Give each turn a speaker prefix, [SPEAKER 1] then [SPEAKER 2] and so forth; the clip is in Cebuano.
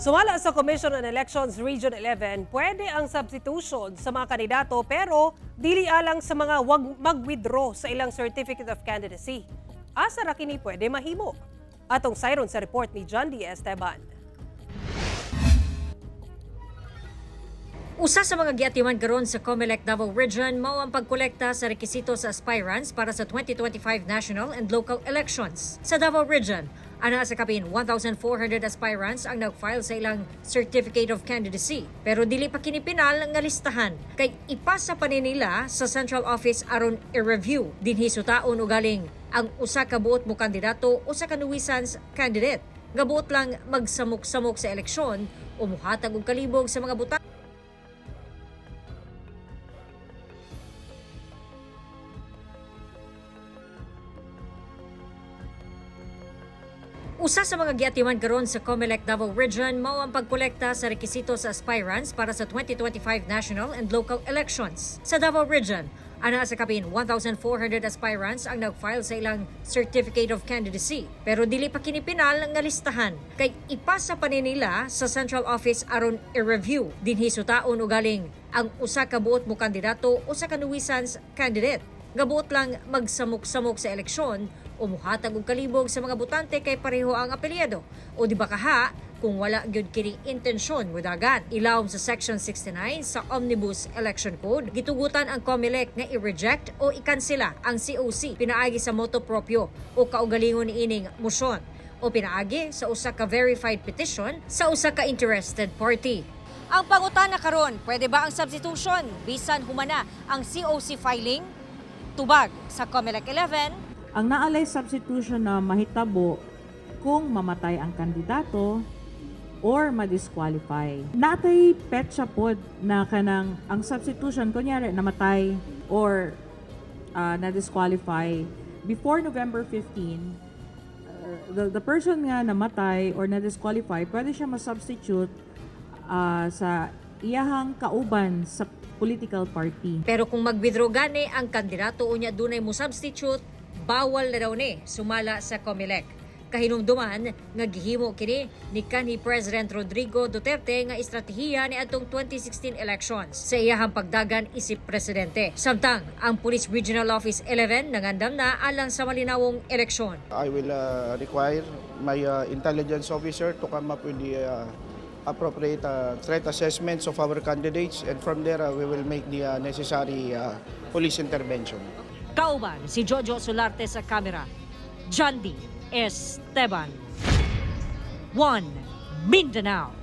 [SPEAKER 1] Sumala sa Commission on Elections Region 11, pwede ang substitution sa mga kandidato pero dili alang sa mga wag mag-withdraw sa ilang Certificate of Candidacy. Asa ra kini pwede mahimo? Atong sayron sa report ni John D. Esteban.
[SPEAKER 2] Usa sa mga giatiman karon sa COMELEC Davao Region mao ang pagkolekta sa rekisito sa aspirants para sa 2025 national and local elections. Sa Davao Region, ana sa kapin 1,400 aspirants ang nag-file sa ilang Certificate of Candidacy. Pero dili pa kini pinal nga listahan kay ipasa pa ni nila sa Central Office aron i-review. Dinhi sutaon og galing ang usa ka buot mo kandidato usa ka nuisance candidate nga buot lang magsamok-samok sa eleksyon o muhatag og kalibog sa mga butante. Usa sa mga giatiman karon sa COMELEC Davao Region mao ang pagkolekta sa rekisito sa aspirants para sa 2025 national and local elections. Sa Davao Region, ana sa kapin 1,400 aspirants ang nag-file sa ilang Certificate of Candidacy. Pero dili pa kini pinal nga listahan kay ipasa pa ni nila sa Central Office aron i-review. Dinhi sutaon og galing ang usa ka buot mo kandidato usa ka nuisance candidate nga buot lang magsamok-samok sa eleksyon o muhatag og kalibog sa mga botante kay pareho ang apelyido. O di ba kaha kung wala gyud kining intensyon mudagan. Ilawom sa Section 69 sa Omnibus Election Code, gitugutan ang COMELEC nga i-reject o ikansela ang COC pinaagi sa moto proprio o kaugalingon niining motion o pinaagi sa usa ka verified petition sa usa ka interested party. Ang pangutana karon, pwede ba ang substitution bisan humana ang COC filing? Tubag sa COMELEC 11.
[SPEAKER 3] Ang naalay substitution na mahitabo kung mamatay ang kandidato or ma-disqualify. Natay petsa pod na kanang ang substitution, kunyari namatay or na-disqualify before November 15, the person nga namatay or na-disqualify, pwede siya ma-substitute sa iyahang kauban sa political party.
[SPEAKER 2] Pero kung mag-withdraw gani ang kandidato unya dunay mo substitute, bawal na daw ni sumala sa COMELEC. Kahinumduman nga gihimo kini ni kanhi President Rodrigo Duterte nga estratehiya ni atong 2016 elections sa iyahang pagdagan isip presidente. Samtang ang Police Regional Office 11 nangandam na alang sa malinawong eleksyon.
[SPEAKER 4] I will require my intelligence officer to come up with the appropriate threat assessments of our candidates, and from there we will make the necessary police intervention.
[SPEAKER 2] Kauban si Jojo Solarte sa kamera. John D. Esteban. 1 Mindanao.